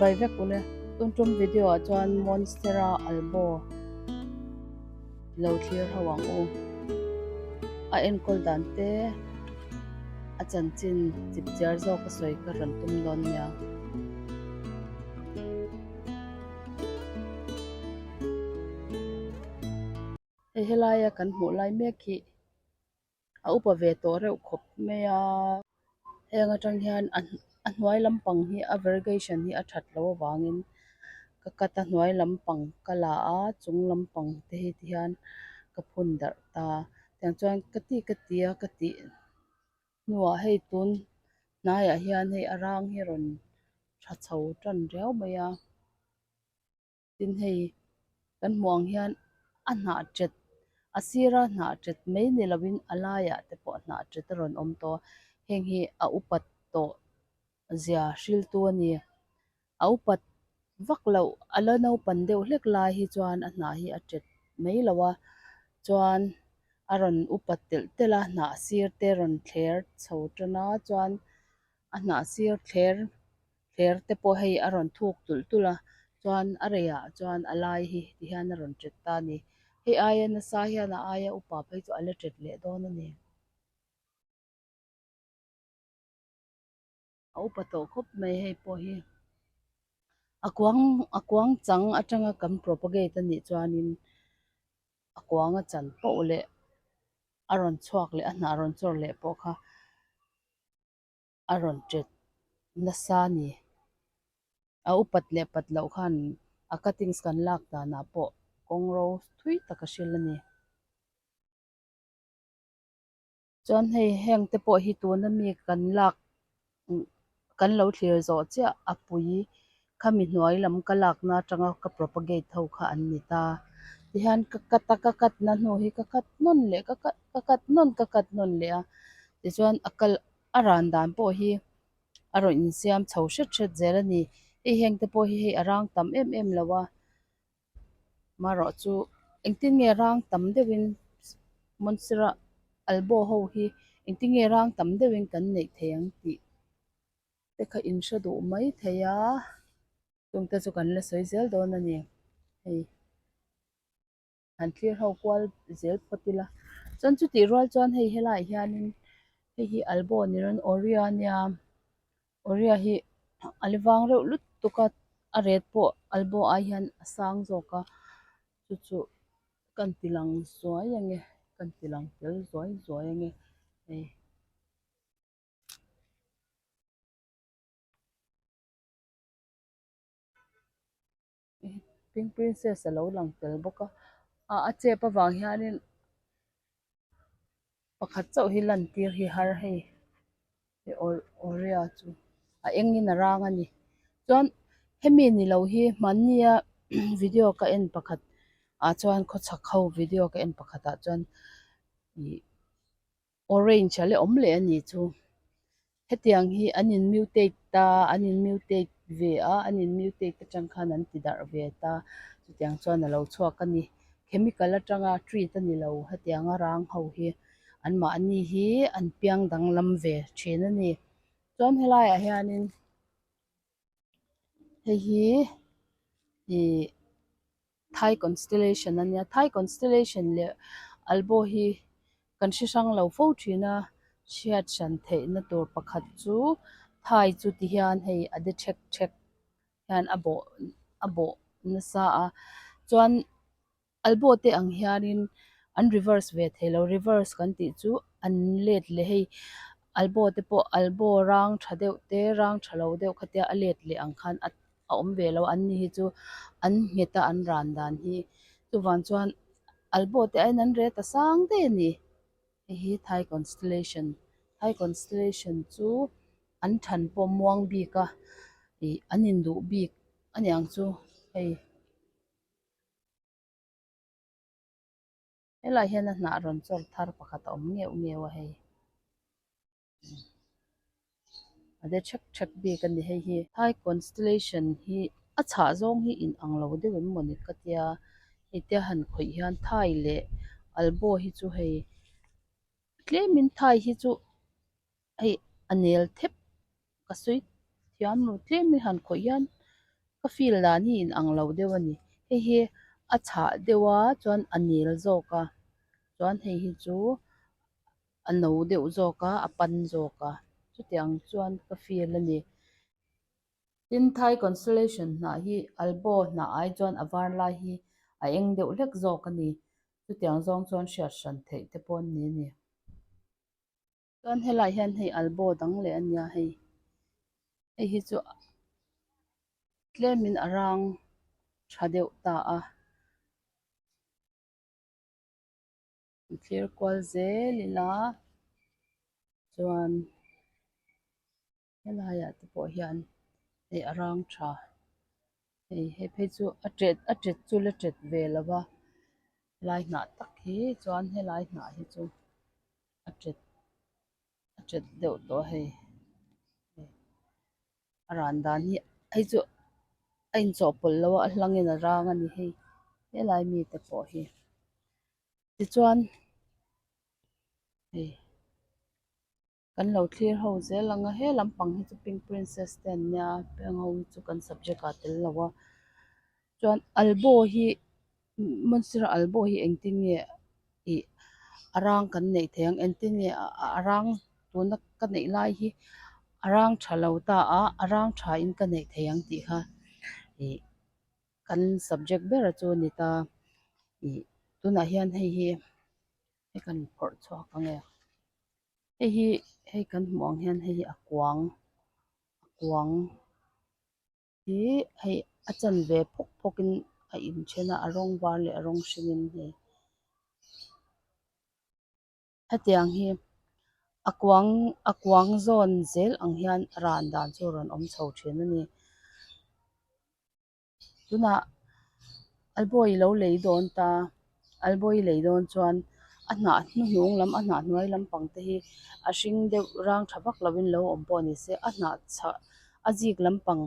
Chibai vek ule. Tun tum video ah chuan Monstera Albo lo thlir ho ang u. A enkawl dan te a chanchin chip chiar zawk a sawi ka rawn tum dawn nia. Hei helaia kan hmuh lai mek hi a upa ve tawh reuh khawp mai a heng atang hian a a hnuai lampang hi a variegation hi a that loh avangin ka cut a hnuai lampang ka la a chung lampang te hi ti hian ka phun darh ta tiang chuan ka ti ka ti a ka tih hnuah hei tun hnaiah hian hei a rang hi a rawn tha chho tan riau mai a. Tin hei kan hmuh ang hian a hnah ṭet a sira hnah ṭet mai ni lovin a laiah te pawh hnah ṭet a rawn awm tawh a heng hi a upat tawh zia hriltu a ni a upat vak loh a la naupan deuh hlek lai hi chuan a hnah hi a ṭet mai lo a chuan a rawn upat telh telh a hnah sir te rawn thler chho tan a chuan a hnah sir thler thler te pawh hei a rawn thuk tulh tulh a chuan a reiah chuan a lai hi ti hian a rawn ṭet ta a ni hei aia nasa hian a aia upa phei chu a la ṭet leh dawn a ni. A upa tawh khawp mai hei pawh hi a kuang a kuang chang atanga kan propagate a nih chuanin a kuang a chan poh leh a rawn chhuak leh a hnah rawn chawr leh pawh kha a rawn ṭet nasa a ni. A upat leh pat loh khan a cuttings kan lak danah pawh kawng ro thui tak a hril a ni. Chuan hei heng te pawh hi tuna mi kan lak kan lo thlir zawh chiah a pui khami hnuai lam ka lakna atanga ka propagate ho kha an ni ta. Tihian ka cut a ka cut na hnu hi ka cut nawn leh ka cut ka cut nawn ka cut nawn leh a tichuan a kal a ran dan pawh hi a rawn insiam chho hret hret zel a ni. Hei heng te pawh hi hei a rang tam em em lo a marawh chu engtin nge rang tam deuhin Monstera albo ho hi engtin nge rang tam deuhin kan neih thei ang tih te kha in hre duh mai thei a chung te chu kan la sawi zel dawn a ni hei. Han thlir ho kual zel phawt ila chuan chutih rual chuan hei helaiah hianin hei hi albo ni rawn aurea ania aurea hi a la vang reuh lutuk a a ret pawh albo ai hian a sang zawk a chu chu kan ti lang zuai ange kan ti lang tel zuai zuai ange hei. Pink princess a lo lang tel bawk a ah a chep avang hianin pakhat chauh hi lan tir hi har hei aurea chu a engin a rang a ni chuan hemi ni lo hi hmannia video ka en pakhat ah chuan khawchhak ho video ka en pakhat ah chuan ih Orange a la awm leh a ni chu. Hetiang hi an in mutate ta, an in mutate ve a, an in mutate atang khan an ti darh ve ta. Chutiang chuan a lo chhuak a ni. Chemical atanga treat a ni lo hetianga rang ho hi anmahni hi an piang danglam ve thin a ni. Chuan helaiah hianin hei hi ih Thai constellation a nia Thai constellation leh albo hi kan hre hrang lo fo thin a hriat hran theihna tur pakhat chu Thai chu ti hian hei a de thek thek hian a bawh a bawh nasa a chuan albo te ang hianin an reverse ve thei lo reverse kan tih chu an let leh hei albo te pawh albo rang tha deuh te rang tha lo deuh kha tia a let leh ang khan a a awm ve lo an ni hi chu an nghet a an ran dan hi chuvang chuan albo te aiin an ret a sang daih a ni hei hi thai constellation thai constellation chu an than pawh muang bik a ih an induh bik a niang chu hei. Helaiah hian a hnah rawn chawr thar pakhat a awm ngeuh ngeuh a hei. A de thek thek bik a ni hei hi. Thai constellation hi a chhah zawng hi in ang lo deuh em mawni ka tia hetia han khawih hian thai leh albo hi chu hei tlemin thai hi chu hei a nel thep ka sawi thiam lo tlemin han khawih hian. Ka feel dan hi in ang lo deuh a ni. Hei hi a chhah deuh a chuan a nel zawk a chuan hei hi chu a no deuh zawk a a pan zawk a chutiang chuan ka feel a ni. Tin Thai constellation hnah hi albo hnah ai chuan a var lai hi a eng deuh hlek zawk a ni. Chutiang zawng chuan hriat hran theih te pawh an ni a ni. Chuan helaiah hian hei albo dang leh a nia hei hei hi chu tlemin a rang tha deuh ta a thlir kual zel ila chuan helaiah te pawh hian hei a rang tha hei hei phei chu a tet a tet chu la tet ve lo va helai hnah tak hi chuan helai hnah hi chu a tet a tet deuh tawh a hei a ran dan hi hei chu a inchawhpawlh lo a a hlangin a rang a ni hei helai mite pawh hi tichuan hei. Kan lo thlir ho zel ang a he lampang hi chu pink princess te an nia heng ho hi chu kan subject ah tel lo a chuan albo hi monster albo hi engtin nge ih a rang kan neih theih ang engtin nge a rang tuna ka neih lai hi a rang tha lo ta a a rang tha in ka neih theih ang tih kha ih kan subject ber chu a ni ta ih tunah hian hei hi hei kan phawrh chhuak ang e. Hei hi hei kan hmuh ang hian hei hi a kuang a kuang hi hei a chanve phawk phawk in a inthen a a rawng var leh a rawng hring in hei hetiang hi a kuang a kuang zawn zel ang hian ran dan chu a rawn awm chho thin a ni. Tunah albawi lo lei dawn ta, albawi lei dawn chuan a hnah hnuhnung lam a hnah hnuai lampang te hi a hring deuh rang tha vak lovin lo awm pawh ni se a hnah chhah a zik lampang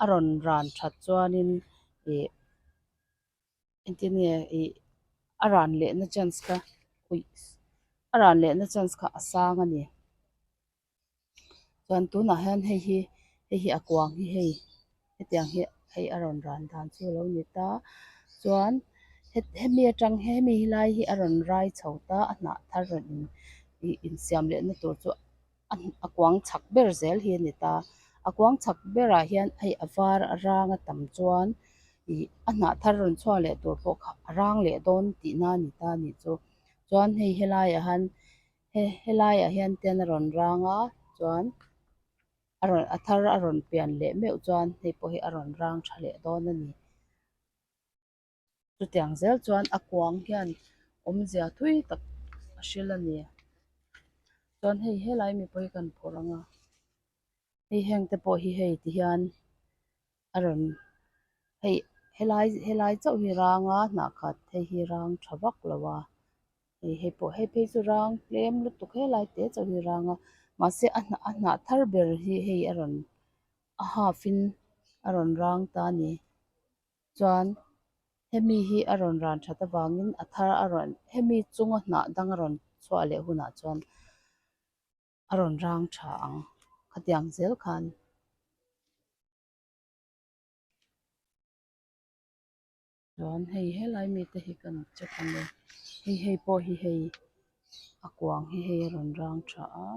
a rawn ran that chuanin ih engtin nge ih a ran lehna chance kha uih a ran lehna chance kha a sang a ni. Chuan tunah hian hei hi hei hi a kuang hi hei hetiang hi hei a rawn ran dan chu a lo ni ta chuan hemi atang hemi lai hi a rawn rai chho ta a hnah thar rawn in ih insiam leh na tur chu a kuang chhak ber zel hi a ni ta a kuang chhak berah hian hei a var a rang a tam chuan ih a hnah thar rawn chhuak leh tur pawh kha a rang leh dawn tihna a ni ta a nih chu chuan hei helaiah hian he helaiah hian ten a rawn rang a chuan a rawn a thar a rawn pian leh meuh chuan hei pawh hi a rawn rang tha leh dawn a ni chutiang zel chuan a kuang hian awmzia thui tak a hril a ni chuan hei helai mi pawh hi kan phawrh ang a hei heng te pawh hi hei ti hian a rawn hei helai helai chauh hi rang a hnah khat hei hi rang tha vak lo a. Hei hei pawh hei phei chu rang tlem lutuk helai te chauh hi rang a mahse a hnah a hnah thar ber hi hei a rawn a half in a rawn rang ta a ni chuan hemi hi a rawn ran that avangin a thar a rawn hemi chunga hnah dang a rawn chhuah leh hunah chuan a rawn rang tha ang khatiang zel khan. Chuan hei helai mite hi kan check ang e hei hei pawh hi hei a kuang hi hei a rawn rang tha a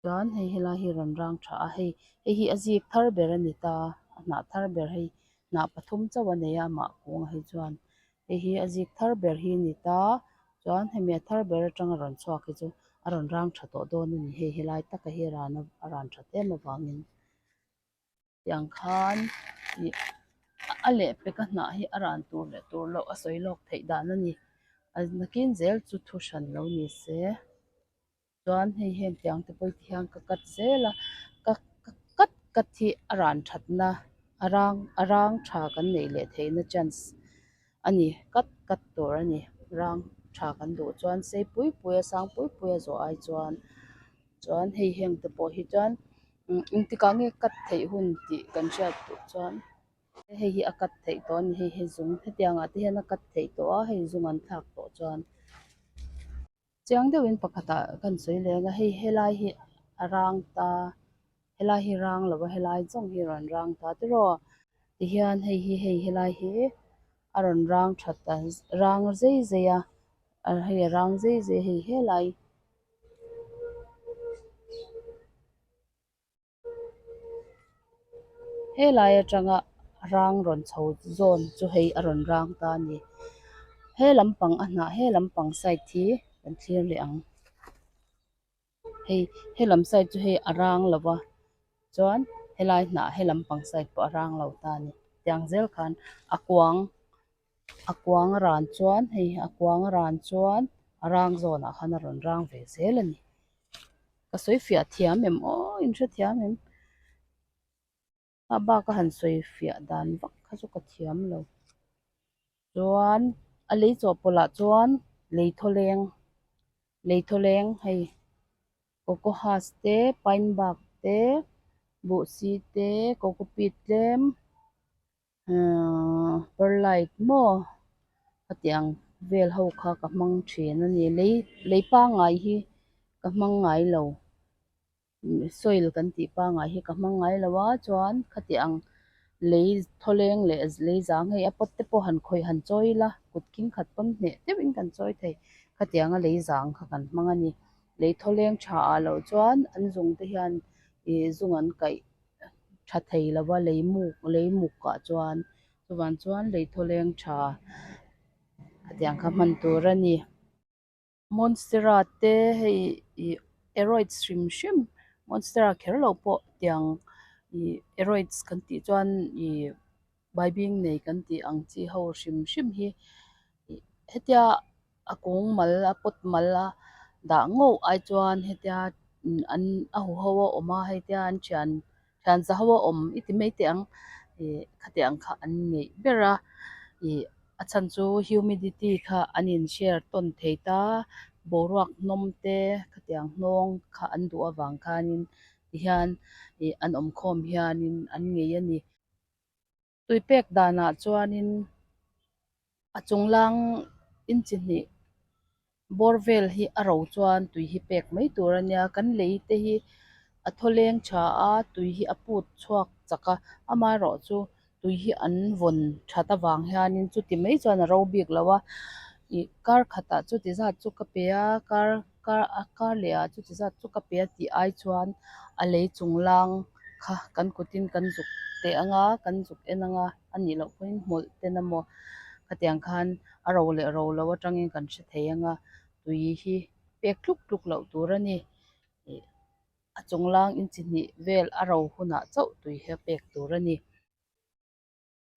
chuan hei helai hi a rawn rang tha a hei hei hi a zik thar ber a ni ta a hnah thar ber hei hnah pathum chauh a nei a amah kungah hi chuan hei hi a zik thar ber hi a ni ta chuan hemi a thar ber atanga rawn chhuak hi chu a rawn rang tha tawh dawn a ni hei helai taka hi a ran a ran that em avangin. Tiang khan ih a lehpek a hnah hi a ran tur leh tur loh a sawi lawk theih dan a ni. A nakin zel chu thu hran lo ni se. Chuan hei heng tiang te pawh hi tihian ka cut zel a, ka ka cut cut hi a ran thatna a rang a rang tha kan neih leh theihna chance a ni. Cut cut tur a ni. Rang tha kan duh chuan sei pui pui a sang pui pui a zawh ai chuan chuan hei heng te pawh hi chuan engtikah nge cut theih hun tih kan hriat duh chuan hei hi a cut theih tawh a ni hei hi zung hetiang ah te hian a cut theih tawh a hei zung an thlak tawh chuan chiang deuhin pakhatah kan sawi leng a hei helai hi a rang ta. Helai hi rang lo a helai zawng hi a rawn rang ta tiraw. Tihian hei hi hei helai hi a rawn rang that a rang zai zai a hei a rang zai zai a hei helai. Helai atanga rang rawn chho zawn chu hei a rawn rang ta a ni. He lampang a hnah he lampang side hi kan thlir leh ang. Hei he lam side chu hei a rang lo va chuan helai hnah he lampang side pawh a rang lo ta a ni. Tiang zel khan a kuang a kuang a ran chuan hei a kuang a ran chuan a rang zawnah khan a rawn rang ve zel a ni. Ka sawi fiah thiam em aw in hre thiam em? A bak a han sawi fiah dan vak kha chu ka thiam lo. Chuan a lei chawhpawlh ah chuan lei thawleng lei thawleng hei coco husk te pine bark te buhsi te coco peat tlem Ahh perlite maw hetiang vel ho kha ka hmang thin a ni lei lei pangngai hi ka hmang ngai lo soil kan tih pangngai hi ka hmang ngai lo a chuan khatiang lei thawleng leh lei zang hei a pot te pawh han khawih han chawi ila kut khing khat pawn hneh deuhin kan chawi thei khatianga lei zang kha kan hmang a ni lei thawleng tha ah loh chuan an zung te hian ih zung an kaih. tha thei lo va lei muk lei muk ah chuan chuvang chuan lei thawleng tha hetiang kha hman tur a ni. Monstera te hei ih aroids hrim hrim monstera kher loh pawh tiang ih aroids kan tih chuan ih baibing nei kan tih ang chi ho hrim hrim hi ih hetia a kung mal a pot mal a dah ngauh ai chuan hetia an a huho a awm a hetia an thian thian za ho a awm i ti mai teh ang ih khatiang kha an ngeih ber a ih a chhan chu humidity kha an in share tawn thei ta boruak hnawm te khatiang hnawng kha an duh avang khanin tihian ih an awm khawm hianin an ngei a ni. Tui pek danah chuanin a chung lang inchi hnih bawr vel hi a ro chuan tui hi pek mai tur a nia kan lei te hi a thawleng tha a tui hi a put chhuak chak a amaherawhchu tui hi an vawn that avang hianin chuti mai chuan a ro bik lo a ih kar khatah chuti zat chu ka pe a kar kar a kar leh ah chuti zat chu ka pe a tih ai chuan a lei chung lang kha kan kutin kan zuk teh ang a kan zuk en ang a a nih loh pawhin hmawlh ten emaw khatiang khan a ro leh ro lo atangin kan hre thei ang a tui hi pek tluk tluk loh tur a ni ih a chung lang inchi hnih vel a ro hunah chauh tui hi a pek tur a ni.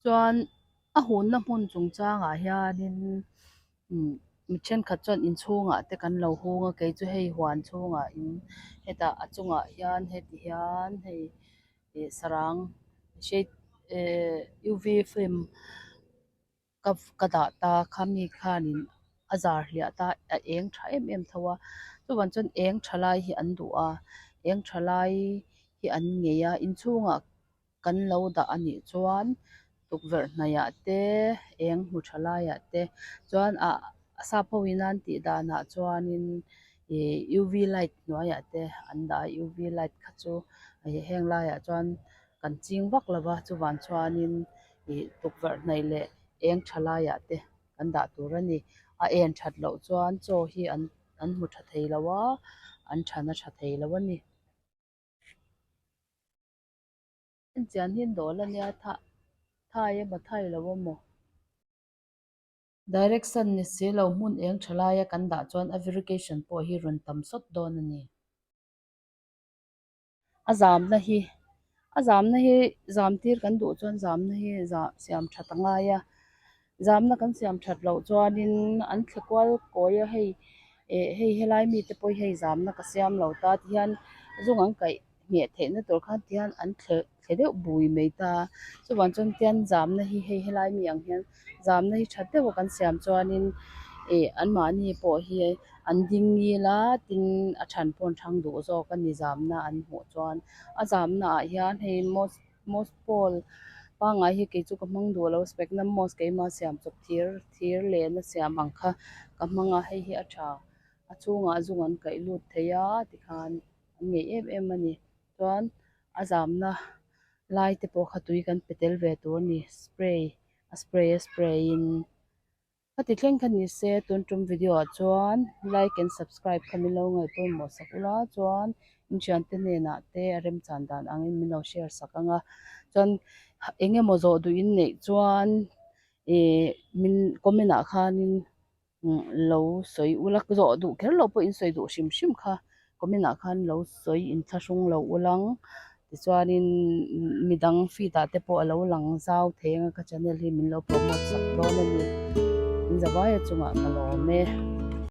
Chuan a hunna hmun chungchangah hianin umm mi thenkhat chuan inchhungah te kan lo hung a kei chu hei huan chhungah in hetah a chungah hian heti hian hei ih sarang shade ehh U V film ka ka dah ta khami khanin a zar hliah ta a eng tha em em tho a chuvang chuan eng tha lai hi an duh a eng tha lai hi an ngei a inchhungah. Kan lo dah a nih chuan tukverh hnaihah te eng hmu tha laiah te chuan ah sap ho in an tih danah chuanin ih U V light hnuaiah te an dah a U V light kha chu heng laiah chuan kan ching vak lo va chuvang chuanin ih tukverh hnaih leh eng tha laiah te kan dah tur a ni a en that loh chuan chaw hi an an hmu tha thei lo a an than a tha thei lo a ni. Chian hi an dawl a nia thah thai emaw thai lo emaw direction ni si lo hmun eng tha laia kan dah chuan a verification pawh hi rawn tam sawt dawn a ni. A zamna hi a zamna hi zam tir kan duh chuan zamna hi zah siam that a ngai a zamna kan siam that loh chuanin an thle kual kawi a hei eh hei helai mite pawh hi hei zamna ka siam lo ta ti hian zung an kaih. Ngheh theihna tur khan tihian an thle thle deuh bui mai ta chuvang chuan tian zamna hi hei helai mi ang hian zamna hi tha deuh a kan siam chuanin ih anmahni pawh hi an ding ngil a tin a then pawh an thang duh zawk a ni zamna an hmuh chuan a zamna ah hian hei moss moss pawl pangngai hi kei chu ka hmang duh lo sphagnum moss keima siam chawp thir thir lena siam ang kha ka hmang a hei hi a tha a chhungah zung an kaih lut thei a tikhan. An ngei em em a ni. Chuan A zamna lai te pawh kha tui kan pe tel ve tur a ni spray a spray a spray in Khati thleng kha ni se tun tum video ah chuan like and subscribe kha min lo ngaih pawimawh sak ula chuan in thiante hnenah te a remchan dan angin min lo share sak ang a chuan eng emaw zawh duh in neih chuan ih min comment ah khanin lo sawi ula zawh duh kher loh pawh in sawi duh hrim hrim kha comment ah khan lo sawi inthlahrung lo ulang Tichuanin midang feed ah te pawh a lo lang zau thei anga ka channel hi min lo promote sak dawn a ni. In zavaia chungah ka lawm e.